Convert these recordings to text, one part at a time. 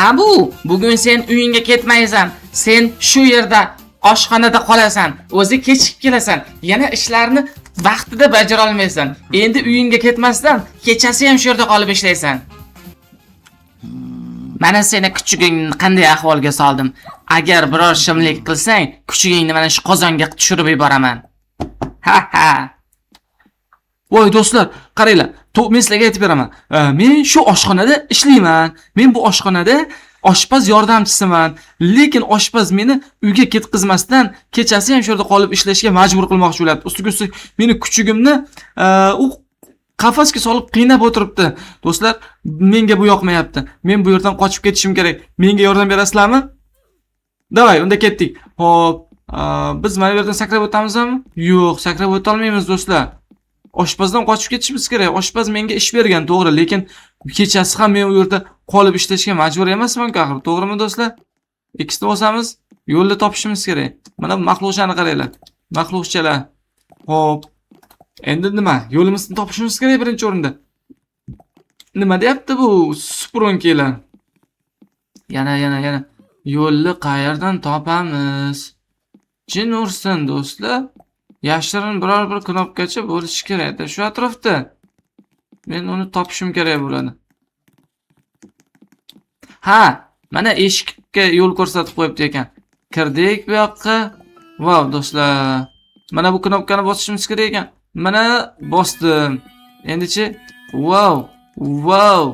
Abu, bugun sen uyingga ketmaysan. Sen shu yerda oshxonada qolasan. O'zi kechikib kelasan. Yana ishlarni vaqtida bajara olmaysan. Endi uyingga ketmasdan kechasi ham shu yerda qolib ishlaysan. Mana seni kuchugingni qanday ahvolga soldim. Agar biror shimlik qilsang, kuchugingni mana shu qozonga tushirib yuboraman. Ha ha. Voy do'stlar, qaranglar. Men sizlarga aytib beraman. Men shu oshxonada ishlayman. Men bu oshxonada oshpaz yordamchisiman. Lekin oshpaz meni uyga ketkazmasdan kechasi ham shu yerda qolib ishlashga majbur qilmoqchi bo'lyapti. Ustiga ustak meni kuchugimni u qafasga solib qiynab o'tiribdi. Do'stlar, menga bu yoqmayapti. Men bu yerdan qochib ketishim kerak. Menga yordam berasizlarmi? Давай, unda ketdik. Xo'p, biz mana bu yerdan sakrab o'tamizmi? Yo'q, sakrab o'ta olmaymiz do'stlar. Oshpazdan qochib ketishimiz kerak. Oshpaz menga ish bergan, to'g'ri, lekin kechasi ham men u yerda qolib ishlashga majbur emasman-ku axir, to'g'rimi do'stlar? Ikkisini bosamiz, yo'lni topishimiz kerak. Mana bu maxluqchani qaranglar. Maxluqchalar. Xo'p. Endi nima? Yo'limizni topishimiz kerak birinchi o'rinda. Nima deyapti bu supurunkilar? Yana, yana, yana. Yo'lni qayerdan topamiz? Jin ursin do'stlar. Yashirin biror bir knopkacha bo'lishi kerak-da shu atrofda. Men uni topishim kerak bo'ladi. Ha, mana eshikka yo'l ko'rsatib qo'yibdi ekan. Kirdik bu yoqqa. Vau, do'stlar. Mana bu knopkani bosishimiz kerak ekan. Mana bosdim. Endichi, vau, vau,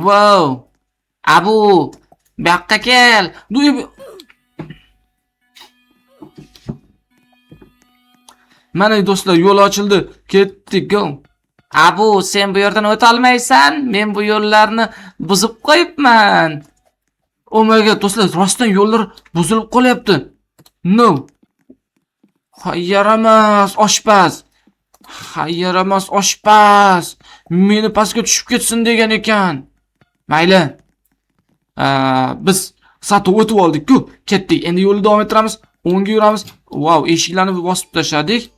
vau. Abu, bu yoqqa kel. Mana do'stlar, yo'l ochildi. Ketdik, go. Abu, sen bu yerdan o'ta olmaysan. Men bu yo'llarni buzib qo'yibman. Oh my god, do'stlar, rostdan yo'llar buzilib qolyapti. No. Hay yaramas, oshpaz. Hay yaramas, oshpaz. Meni pastga tushib ketsin degan ekan. Mayli. Biz satuv o'tib oldik-ku. Ketdik. Endi yo'lni davom ettiramiz. O'ngga yuramiz. Wow, eshiklarni bosib tashladik.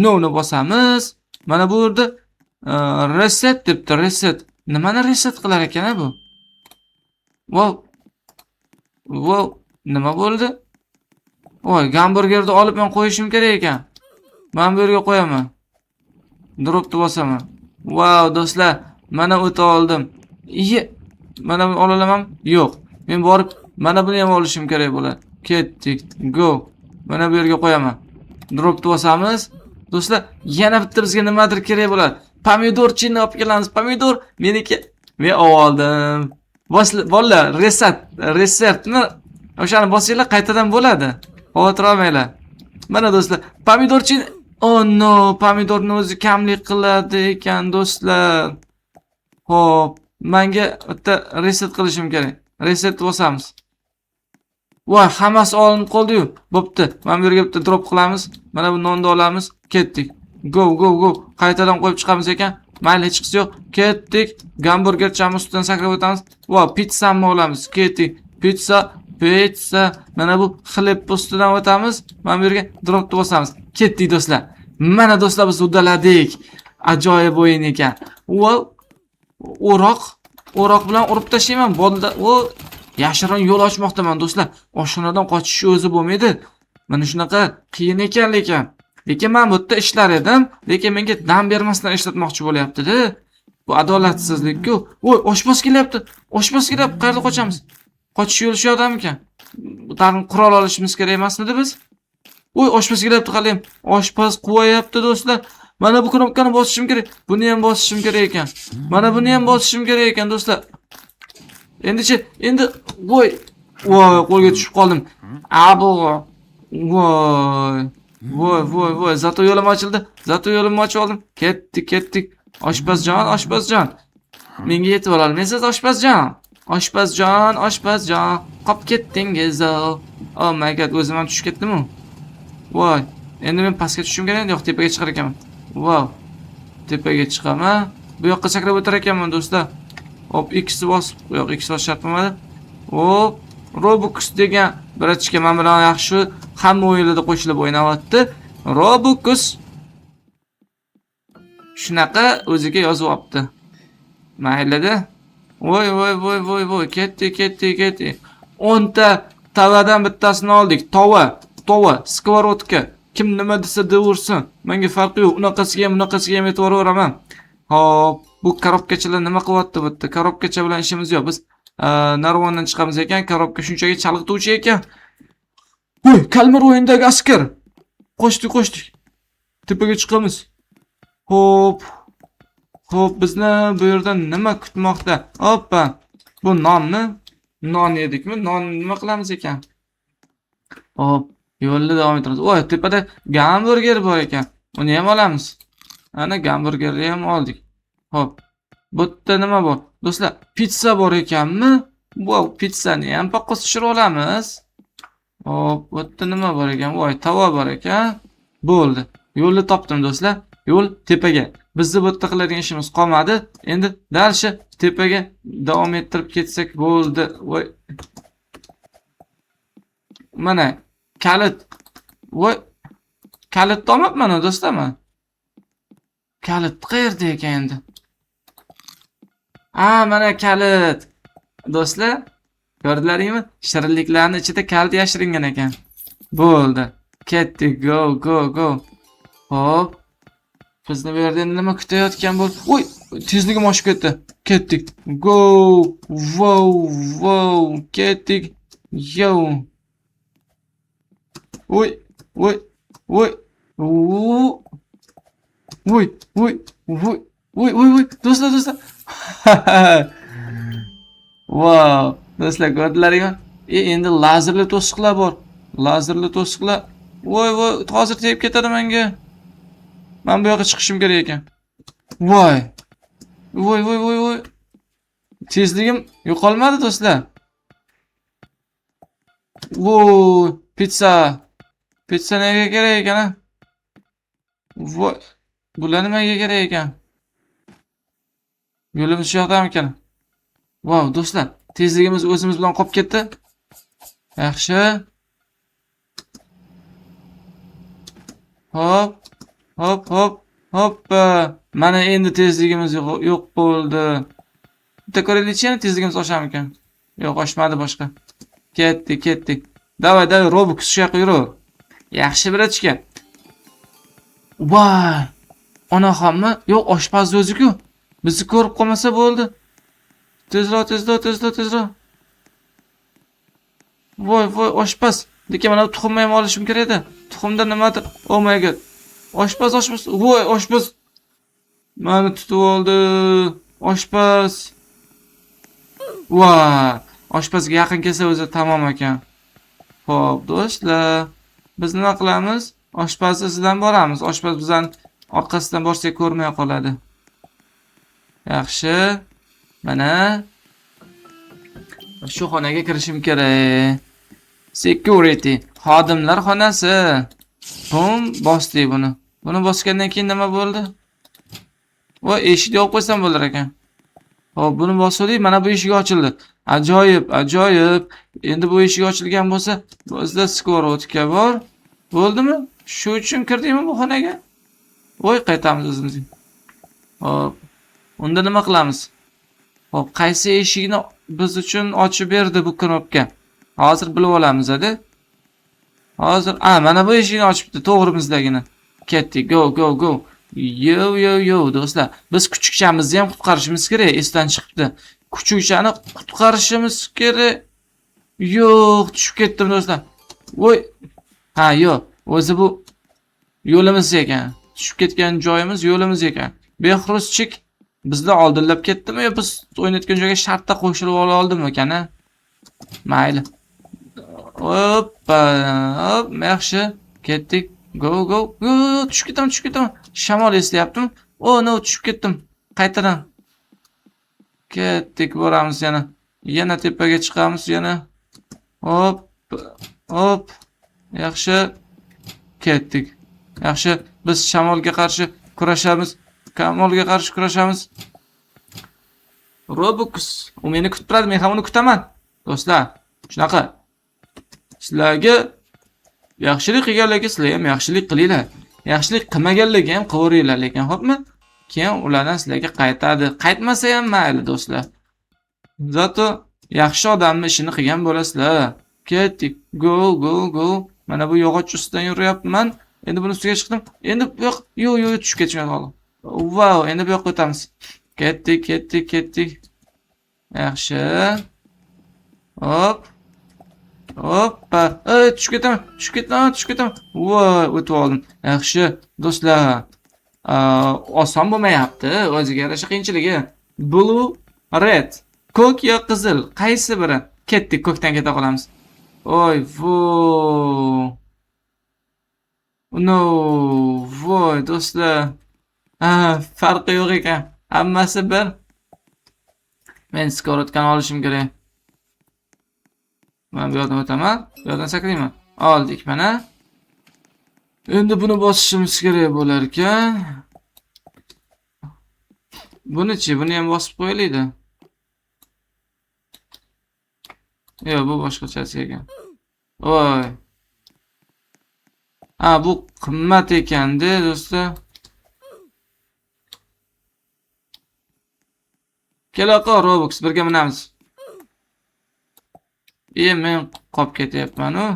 No ni bosamiz. Mana bu yerda reset debdi, reset. Nimani reset qilar ekan bu? Wow. Wow, nima bo'ldi? Voy, gamburgerni olib men qo'yishim kerak ekan. Men bu yerga qo'yaman. Dropni bosaman. Wow, do'stlar, mana o'ta oldim. Iye, mana buni ola olamanmi? Yo'q. Men borib mana buni ham olishim kerak bo'ladi. Ketdik. Go. Mana bu yerga qo'yaman. Dropni bosamiz. Do'stlar, yana bitta bizga nimadir kerak bo'ladi. Pomidorchini olib kelamiz. Pomidor meniki. Men oldim. Bolalar, reset, resetni o'shani bosinglar, qaytadan bo'ladi. Xavotir olmanglar. Mana do'stlar, pomidorchini. Oh no, pomidorni o'zi kamlik qiladi ekan do'stlar. Xo'p, menga bitta reset qilishim kerak. Reset bosamiz. Voy, hammasi olinib qoldi-yu. Bo'pti. Mana bu yerga bitta drop qilamiz. Mana bu nonni olamiz. Ketdik. Go, go, go. Qaytadan qo'yib chiqamiz ekan. Mayli, hech qisi yo'q. Ketdik. Gamburgerchamiz ustidan sakrab o'tamiz. Va pitssani olamiz. Ketdik. Pitsa, pitsa. Mana bu хлеб ustidan o'tamiz. Mana bu yerga dropni bosamiz. Ketdik do'stlar. Mana do'stlar, biz uddaladik. Ajoyib o'yin ekan. Va o'roq, o'roq bilan urib tashlayman. Bolda o yashirin yo'l ochmoqdaman do'stlar. Oshxonadan qochish o'zi bo'lmaydi. Mana shunaqa qiyin ekan lekin. Lekin men bu yerda ishlar edim, lekin menga dam bermasdan ishlatmoqchi bo'lyapti-da. Bu adolatsizlik-ku. Voy, oshpaz kelyapti. Oshpaz kelyapti. Qayerda qochamiz? Qochish yo'li shu yoqdamikan? Tag'in qurol olishimiz kerak emasmidi biz? Voy, oshpaz kelyapti haliyam. Oshpaz quvayapti do'stlar. Mana bu knopkani bosishim kerak. Buni ham bosishim kerak ekan. Mana buni ham bosishim kerak ekan do'stlar. Endichi, endi voy, voy, qo'lga tushib qoldim. Abu, Voy. Voy, voy, voy, зато yo'lim ochildi. Зато yo'limni ochib oldim. Ketdik, ketdik. Oshpazjon, oshpazjon. Menga yetib ololmaysiz, oshpazjon. Oshpazjon, oshpazjon, qolib ketdingiz. Oh my god, o'zim ham tushib ketdim-u. Voy, endi men pastga tushishim kerak, yo'q, tepaga chiqar ekanman. Wow. Tepaga chiqaman. Bu yoqqa sakrab o'tar ekanman do'stlar. Hop, X bosib, yo'q, X bosish shart bo'lmadi. Hop, Robux degan братишка men bilan yaxshi hamma o'yinlarda qo'shilib o'ynayapti. Robux shunaqa o'ziga yozib olibdi. Maylida. Voy voy voy voy voy, ketdik, ketdik, ketdik. 10 ta tavadan bittasini oldik. Tova, tova, сковородка. Kim nima desa deversin. Menga farqi yo'q. Unaqasiga ham, bunaqasiga ham yetaveraman. Hop, bu korobkachalar nima qilyapti bu yerda? Korobkacha bilan ishimiz yo'q. Biz narvondan chiqamiz ekan, korobka shunchaki chalg'ituvchi ekan. Voy, kalmar o'yinidagi askar. Qochdik, qochdik. Tepaga chiqamiz. Hop. Xo'p, bizni bu yerda nima kutmoqda? Hoppa. Bu nonni? Non yedikmi? Non nima qilamiz ekan? Hop, yo'lni davom ettiramiz. Voy, tepada gamburger bor ekan. Uni ham olamiz. Ana gamburgerni ham oldik. Xo'p. Bu yerda nima bor? Do'stlar, pitsa bor ekanmi? Wow, pitsani ham paqqos tushirib olamiz. Hop, bu yerda nima bor ekan? Voy, tava bor ekan. Bo'ldi. Yo'lni topdim do'stlar. Yo'l tepaga. Bizni bu yerda qiladigan ishimiz qolmadi. Endi дальше tepaga davom ettirib ketsak bo'ldi. Voy. Mana kalit. Voy. Kalitni olmabman do'stlar man. Kalit qayerda ekan endi? A, mana kalit. Do'stlar, ko'rdilaringmi? Shirinliklarning ichida kalit yashiringan ekan. Bo'ldi. Ketdik. Go, go, go. Hop. Bizni bu yerda endi nima kutayotgan bo'ldi? Voy, tezligim oshib ketdi. Ketdik. Go. Wow, wow. Ketdik. Yo. Voy, voy, voy. Voy, voy, voy. Voy, voy, voy. Do'stlar, do'stlar. Wow, do'stlar, ko'rdilaringmi? Endi lazerli to'siqlar bor. Lazerli to'siqlar. Voy, voy, hozir tegib ketadi menga. Men bu yoqqa chiqishim kerak ekan. Voy. Voy, voy, voy, voy. Tezligim yo'qolmadi do'stlar. Voy, pitsa. Pitsa nega kerak ekan a? Voy. Bular nimaga kerak ekan? Yo'limiz shu yoqdamikan? Vau, do'stlar, tezligimiz o'zimiz bilan qolib ketdi. Yaxshi. Hop, hop, hop, hoppa. Mana endi tezligimiz yo'q bo'ldi. Bitta ko'raylikchi, yana tezligimiz oshamikan? Yo'q, oshmadi boshqa. Ketdik, ketdik. Давай, давай, Robux shu yoqqa yuraver. Yaxshi братишка. Voy! Onaxonmi? Yo'q, oshpaz o'zi-ku. Bizni ko'rib qolmasa bo'ldi. Tezroq, tezroq, tezroq, tezroq. Voy, voy, oshpaz. Lekin mana bu tuxumni ham olishim kerak edi. Tuxumda nimadir. Oh my god. Oshpaz, oshpaz. Voy, oshpaz. Mani tutib oldi. Oshpaz. Voy, oshpazga yaqin kelsa o'zi tamom ekan. Xo'p, do'stlar, biz nima qilamiz? Oshpaz izidan boramiz. Oshpaz bizning orqasidan borsak ko'rmay qoladi. Yaxshi. Mana shu xonaga kirishim kerak. Security, xodimlar xonasi. Bum, bosdik buni. Buni bosgandan keyin nima bo'ldi? Voy, eshikni yopib qo'ysam bo'lar ekan. Xo'p, buni bosdik, mana bu eshik ochildi. Ajoyib, ajoyib. Endi bu eshik ochilgan bo'lsa, bizda сковородка bor. Bo'ldimi? Shu uchun kirdikmi bu xonaga? Voy, qaytamiz o'zimizga. Xo'p. Unda nima qilamiz? Xo'p, qaysi eshikni biz uchun ochib berdi bu knopka? Hozir bilib olamiz, hadi. Hozir, a, mana bu eshikni ochibdi, to'g'rimizdagini. Ketdik, go, go, go. Yo, yo, yo, do'stlar. Biz kuchukchamizni ham qutqarishimiz kerak, esdan chiqibdi. Kuchukchani qutqarishimiz kerak. Yo'q, tushib ketdim do'stlar. Voy. Ha, yo'q. O'zi bu yo'limiz ekan. Tushib ketgan joyimiz yo'limiz ekan. Behruzchik bizni oldinlab ketdimi yo biz o'ynayotgan joyga shartta qo'shilib ola oldimikan, a? Mayli. Hoppa, hop, yaxshi. Ketdik. Go, go, go, tushib ketaman, tushib ketaman. Shamol eslayaptimi? Oh, no, tushib ketdim. Qaytadan. Ketdik, boramiz yana. Yana tepaga chiqamiz yana. Hop, hop. Yaxshi. Ketdik. Yaxshi, biz shamolga qarshi kurashamiz. Shamolga qarshi kurashamiz. Robux, u meni kutib turadi, men ham uni kutaman. Do'stlar, shunaqa. Sizlarga yaxshilik qilganlarga sizlar ham yaxshilik qilinglar. Yaxshilik qilmaganlarga ham qilaveringlar, lekin xo'pmi? Keyin ulardan sizlarga qaytadi. Qaytmasa ham mayli do'stlar. Zato yaxshi odamni ishini qilgan bo'lasizlar. Ketdik. Go, go, go. Mana bu yog'och ustidan yuryapman. Endi buni ustiga chiqdim. Endi bu yoq, yo'q, yo'q, tushib ketishga qoldim. Wow, endi bu yoqqa o'tamiz. Ketdik, ketdik, ketdik. Yaxshi. Hop. Hoppa. Ey, tushib ketaman, tushib ketaman, tushib ketaman. Voy, o'tib oldim. Yaxshi, do'stlar. Oson bo'lmayapti, o'ziga yarasha qiyinchiligi. Blue, red. Ko'k yo qizil, qaysi biri? Ketdik, ko'kdan keta qolamiz. Oy, vo. No, voy, do'stlar. Ha, farqi yo'q ekan. Hammasi bir. Men skorotkani olishim kerak. Men bu yoqdan o'taman, bu yoqdan sakrayman. Oldik mana. Endi buni bosishimiz kerak bo'lar ekan. Buni-chi, buni ham bosib qo'yaylik-da. Yo'q, bu boshqachasi ekan. Voy. Ha, bu qimmat ekan-da, do'stlar. Kela qol, Robux, birga minamiz. Men qolib ketyapman-u.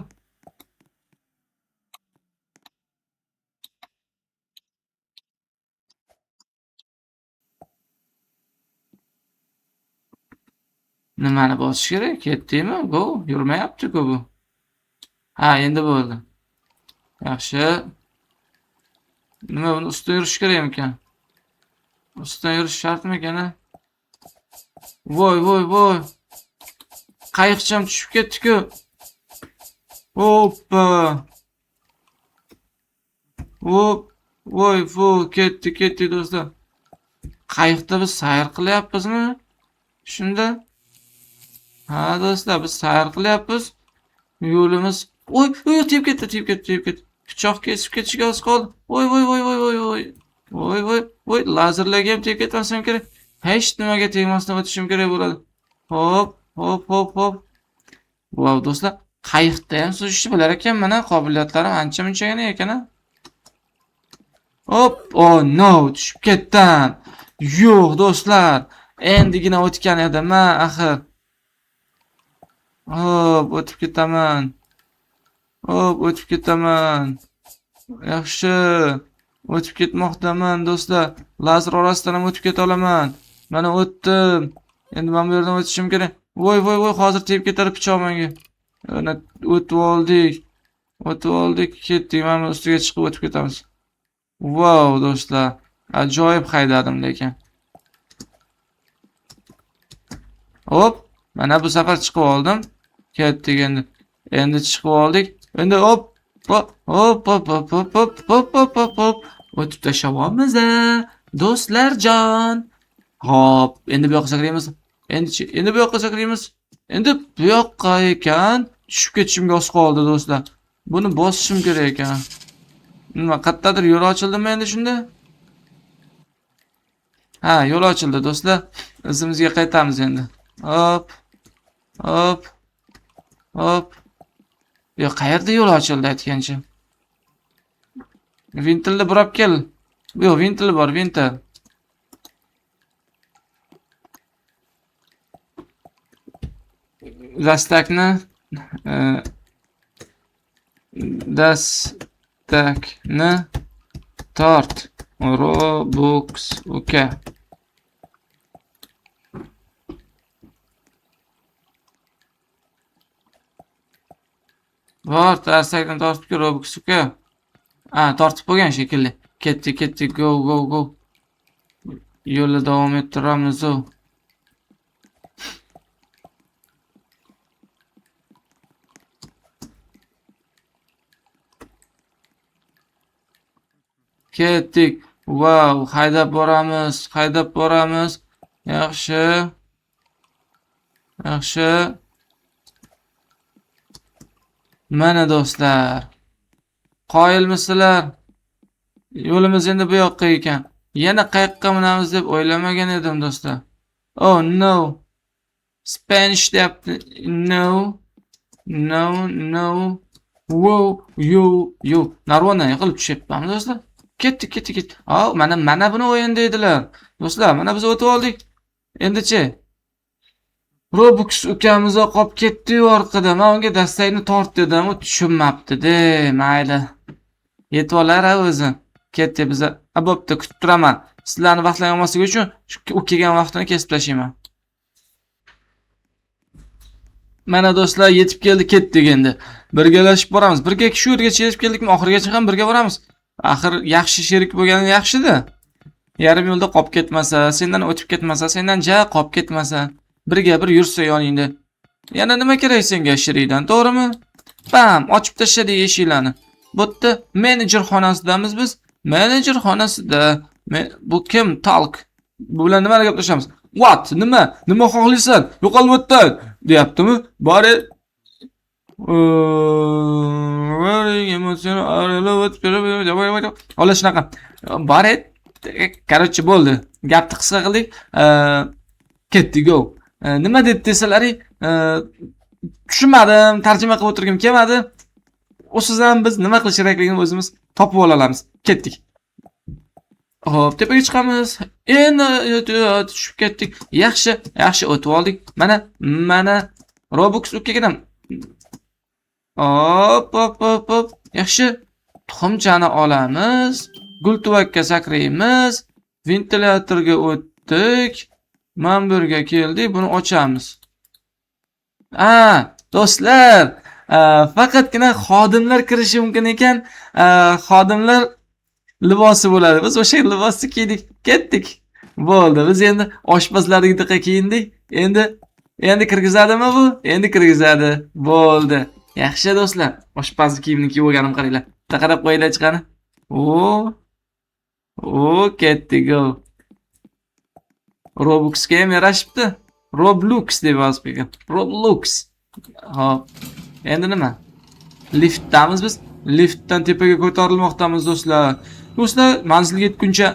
Nimani bosish kerak? Ketdikmi? Go, yurmayapti-ku bu. Ha, endi bo'ldi. Yaxshi. Nima, buni ustidan yurish kerakmikan? Ustidan yurish shartmikan, ha? Voy, voy, voy. Qayiqcham tushib ketdi-ku. Hoppa. Hop. Voy, voy, ketdi, ketdi do'stlar. Qayiqda biz sayr qilyapmizmi? Shunda? Ha, do'stlar, biz sayr qilyapmiz. Yo'limiz, oy, oy, tep ketdi, tep ketdi, tep ketdi. Pichoq kesib ketishiga oz qoldi. Voy, voy, voy, voy, voy, voy. Voy, voy, voy, lazerlarga ham tep ketmasam kerak. Hech nimaga tegmasdan o'tishim kerak bo'ladi. Hop, hop, hop, hop. Wow, do'stlar, qayiqda ham suzishni bilar ekan, mana qobiliyatlarim ancha munchagina ekan, ha. Hop, oh no, tushib ketdim. Yo'q, do'stlar, endigina o'tgan edim, ha, axir. Hop, o'tib ketaman. Hop, o'tib ketaman. Yaxshi. O'tib ketmoqdaman, do'stlar. Lazer orasidan ham o'tib keta olaman. Mana o'tdim. Endi men bu yerdan o'tishim kerak. Voy, voy, voy, hozir tepib ketar pichoq menga. Mana o'tib oldik. O'tib oldik, ketdik. Mana bu ustiga chiqib o'tib ketamiz. Wow, do'stlar. Ajoyib haydadim lekin. Hop, mana bu safar chiqib oldim. Ketdik endi. Endi chiqib oldik. Endi hop, hop, hop, hop, hop, hop, hop, hop, hop, hop, hop. O'tib tashlayapmiz, do'stlarjon. Hop, endi bu yoqqa sakraymiz. Endi-chi, endi bu yoqqa sakraymiz. Endi bu yoqqa ekan. Tushib ketishimga oz qoldi do'stlar. Buni bosishim kerak ekan. Nima, qayerdadir yo'l ochildimi endi shunda? Ha, yo'l ochildi do'stlar. Izimizga qaytamiz endi. Hop. Hop. Hop. Yo'q, qayerda yo'l ochildi aytgancha? Vintilni burab kel. Yo'q, vintil bor, vintil. Dastakni, dastakni tort. Robux uka. Bor, dastakni tortib kel, Robux uka. Ha, tortib bo'lgan shekilli. Ketdik, ketdik, go, go, go. Yo'lni davom ettiramiz. Ketdik. Wow, haydab boramiz, haydab boramiz. Yaxshi. Yaxshi. Mana do'stlar. Qoyilmisizlar? Yo'limiz endi bu yoqqa ekan. Yana qayoqqa minamiz deb o'ylamagan edim do'stlar. Oh no. Spanish deyapti. No. No, no. Wow, yo, yo. Narvondan yiqilib tushyapmanmi do'stlar? Ketdik, ketdik, ketdik. Ha, mana buni o'yin deydilar. Do'stlar, mana biz o'tib oldik. Endichi? Robux ukamiz qolib ketdi-yu orqada. Men unga dastakni tort dedim, u tushunmabdi-de. Mayli. Yetib olar ha o'zi. Ketdi biza. A bo'pti, kutib turaman. Sizlarni vaqtlaring olmasligi uchun u kelgan vaqtini kesib tashlayman. Mana do'stlar, yetib keldi, ketdik endi. Birgalashib boramiz. Birga shu yergacha yetib keldikmi, oxirigacha ham birga boramiz. Axir yaxshi sherik bo'lgani yaxshi-da. Yarim yo'lda qolib ketmasa, sendan o'tib ketmasa, sendan ja qolib ketmasa, birga bir yursa yoningda. Yana nima kerak senga sherikdan, to'g'rimi? Bam, ochib tashladik eshiklarni. Bu yerda menejer xonasidamiz biz. Menejer xonasida. Bu kim? Talk. Bu bilan nimani gaplashamiz? What? Nima? Nima xohlaysan? Yo'qol bu yerdan deyaptimi? Bari Ola shunaqa. Bari, короче, bo'ldi. Gapni qisqa qildik. Ketdik, go. Nima deb desalaring, tushunmadim, tarjima qilib o'tirgim kelmadi. Usiz ham biz nima qilish kerakligini o'zimiz topib ola olamiz. Ketdik. Xo'p, tepaga chiqamiz. Endi tushib ketdik. Yaxshi, yaxshi o'tib oldik. Mana, mana Robux ukaginam. Hop, hop, hop, hop. Yaxshi. Tuxumchani olamiz. Gultuvakka sakraymiz. Ventilyatorga o'tdik. Mana bu yerga keldik, buni ochamiz. A, do'stlar, faqatgina xodimlar kirishi mumkin ekan. Xodimlar libosi bo'ladi. Biz o'sha libosni kiydik, ketdik. Bo'ldi. Biz endi oshpazlarnikidaqa kiyindik. Endi kirgizadimi bu? Endi kirgizadi. Bo'ldi. Yaxshi do'stlar, oshpaz kiyimini kiyib olganim qaranglar. Bitta qarab qo'yinglar chiqani. O! O, ketdik. Go. Robuxga ham yarashibdi. Roblox deb yozib qo'ygan. Roblox. Hop. Endi nima? Liftdamiz biz. Liftdan tepaga ko'tarilmoqdamiz do'stlar. Do'stlar, manzilga yetguncha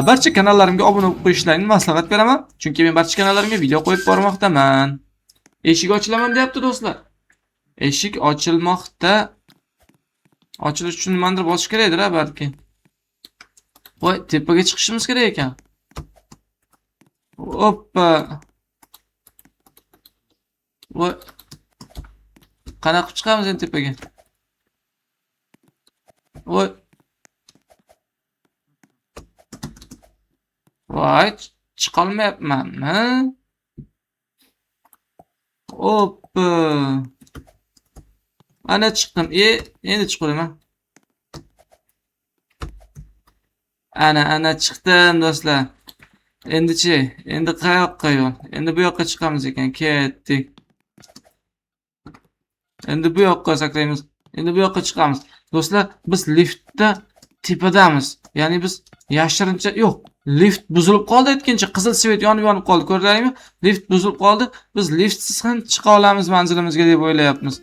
barcha kanallarimga obuna bo'lib qo'yishlaringni maslahat beraman. Chunki men barcha kanallarimga video qo'yib bormoqdaman. Eshik ochilaman deyapti do'stlar. Eshik ochilmoqda. Ochilish uchun nimadir bosish kerakdir, ha balki. Voy, tepaga chiqishimiz kerak ekan. Oppa. Voy. Qanaqa qilib chiqamiz endi tepaga? Voy. Voy, chiqolmayapmanmi? Oppa. Ana chiqdim. Endi chiqaman. Ana, ana chiqdim do'stlar. Endichi, endi qayoqqa yo'l? Endi bu yoqqa chiqamiz ekan. Ketdik. Endi bu yoqqa sakraymiz. Endi bu yoqqa chiqamiz. Do'stlar, biz liftda tepadamiz. Ya'ni biz yashirincha, yo'q, lift buzilib qoldi aytgancha, qizil svet yonib qoldi. Ko'rdinglarmi? Lift buzilib qoldi. Biz liftsiz ham chiqa olamiz manzilimizga deb o'ylayapmiz.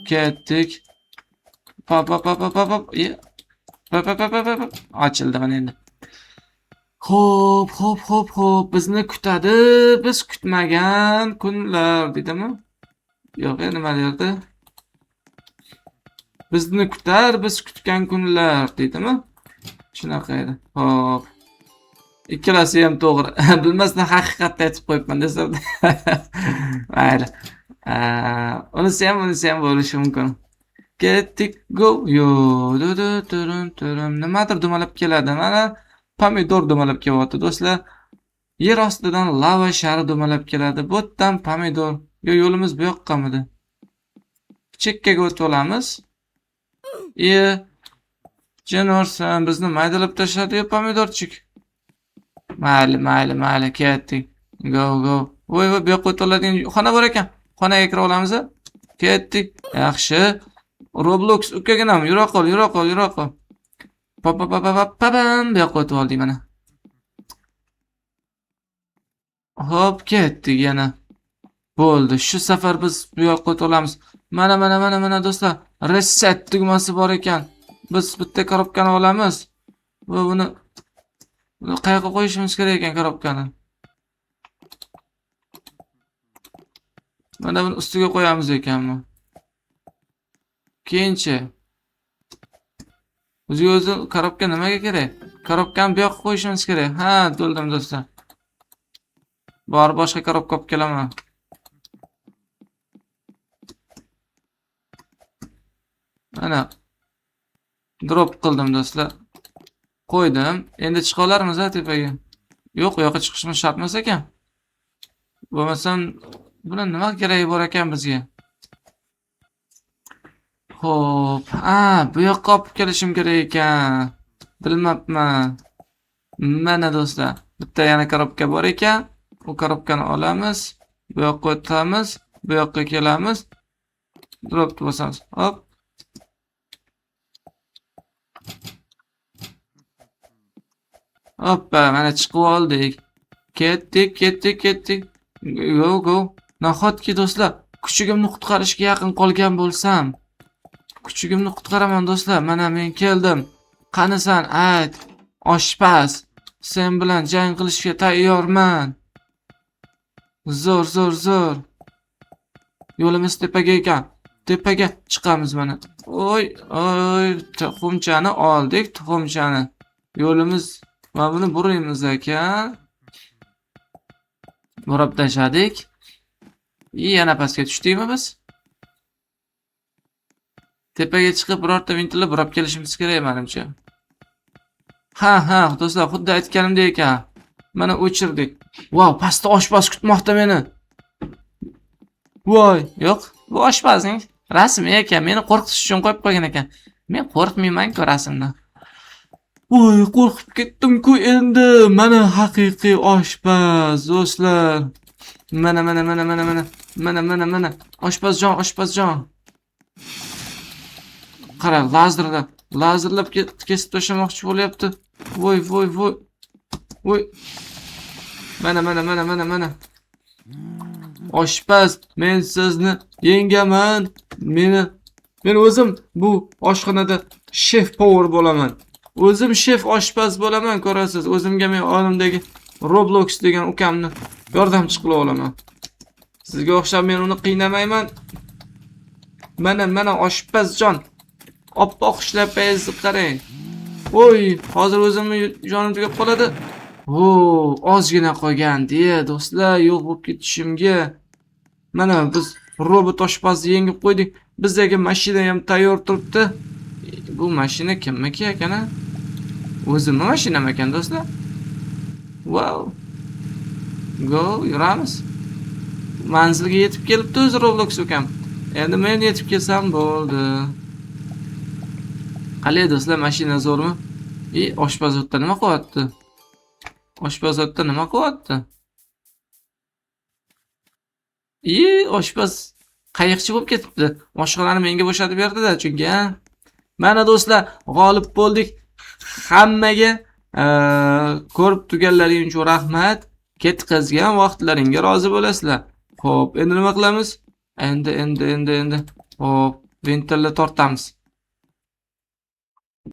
Ketdik. Pa pa pa pa pa pa. Pa pa pa pa pa. Ochildi mana endi. Xo'p, xo'p, xo'p, xo'p. Bizni kutadi, biz kutmagan kunlar deydimi? Yo'q, nima derdi? Bizni kutar, biz kutgan kunlar deydimi? Shunaqa edi. Xo'p. Ikkalasi ham to'g'ri. Bilmasdan haqiqatni aytib qo'yibman desam. Mayli. Unisi ham, unisi ham bo'lishi mumkin. Ketdik, go. Yo, du du turum turum. Nimadir dumalab keladi. Mana pomidor dumalab kelyapti do'stlar. Yer ostidan lava shari dumalab keladi. Bu yerdan pomidor. Yo, yo'limiz bu yoqqamidi? Chekkaga o'tib olamiz. Jin ursin, bizni maydalab tashladi-yu pomidorchik. Mayli, mayli, mayli, ketdik. Go, go. Voy, voy, bu yoqqa o'tib oladigan xona bor ekan. Xonaga kira olamiz. Ketdik. Yaxshi. Roblox ukaginam, yura qol, yura qol, yura qol. Pa pa pa pa pa pa pam, bu yoqqa o'tib oldik mana. Hop, ketdik yana. Bo'ldi. Shu safar biz bu yoqqa o'tib olamiz. Mana, mana, mana, mana do'stlar, reset tugmasi bor ekan. Biz bitta korobkani olamiz. Va buni qayoqqa qo'yishimiz kerak ekan korobkani? Mana buni ustiga qo'yamiz ekanmi? Keyinchi. O'ziga o'zi korobka nimaga kerak? Korobkani bu yoqqa qo'yishimiz kerak. Ha, to'ldim do'stlar. Bor, boshqa korobka olib kelaman. Mana drop qildim do'stlar. Qo'ydim. Endi chiqa olarmiz a tepaga? Yo'q, u yoqqa chiqishimiz shart emas ekan. Bo'lmasam buni nima keragi bor ekan bizga? Xo'p, a, bu yoqqa olib kelishim kerak ekan. Bilmabman. Mana do'stlar, bitta yana korobka bor ekan. U korobkani olamiz. Bu yoqqa o'tamiz, bu yoqqa kelamiz. Drop bosamiz. Hop. Hoppa, mana chiqib oldik. Ketdik, ketdik, ketdik. Go, go. Nahotki do'stlar, kuchugimni qutqarishga yaqin qolgan bo'lsam. Kuchugimni qutqaraman do'stlar. Mana men keldim. Qanisan, ayt. Oshpaz, sen bilan jang qilishga tayyorman. Zo'r, zo'r, zo'r. Yo'limiz tepaga ekan. Tepaga chiqamiz mana. Oy, oy, tuxumchani oldik, tuxumchani. Yo'limiz mana buni buraymiz ekan. Burab tashladik. Yana pastga tushdikmi biz? Tepaga chiqib birorta vintili burab kelishimiz kerak menimcha. Ha, ha, do'stlar, xuddi aytganimdek ekan. Mana o'chirdik. Vau, pastda oshpaz kutmoqda meni. Voy, yo'q, bu oshpazning rasmi ekan, meni qo'rqitish uchun qo'yib qo'ygan ekan. Men qo'rqmayman-ku rasmdan. Voy, qo'rqib ketdim-ku endi. Mana haqiqiy oshpaz, do'stlar. Mana, mana, mana, mana, mana. Mana, mana, mana. Oshpazjon, oshpazjon. Qara, lazerda, lazerlab kesib tashlamoqchi bo'lyapti. Voy, voy, voy. Voy. Mana, mana, mana, mana, mana. Oshpaz, men sizni yengaman. Men o'zim bu oshxonada shef повар bo'laman. O'zim shef oshpaz bo'laman, ko'rasiz. O'zimga men olimdagi Roblox degan ukamni yordamchi qilib olaman. Sizga o'xshab men uni qiynamayman. Mana, mana oshpazjon. Oppoq shlyapangizni qarang. Voy, hozir o'zimni jonim tugab qoladi. O, ozgina qolgandi, do'stlar, yo'q bo'lib ketishimga. Mana biz robot oshpazni yengib qo'ydik. Bizdagi mashina ham tayyor turibdi. Bu mashina kimniki ekan a? O'zimni mashinam ekan do'stlar. Wow. Go, yuramiz. Manzilga yetib kelibdi o'zi Roblox ukam. Endi men yetib kelsam bo'ldi. Qalay do'stlar, mashina zo'rmi? Oshpaz o'tda nima qilyapti? Oshpaz o'tda nima qilyapti? Oshpaz qayiqchi bo'lib ketibdi. Oshxonani menga bo'shatib berdi-da, chunki, ha. Mana do'stlar, g'olib bo'ldik. Hammaga ko'rib turganlaring uchun rahmat. Ketkazgan vaqtlaringga rozi bo'lasizlar. Xo'p, endi nima qilamiz? Endi. Xo'p, ventilni tortamiz.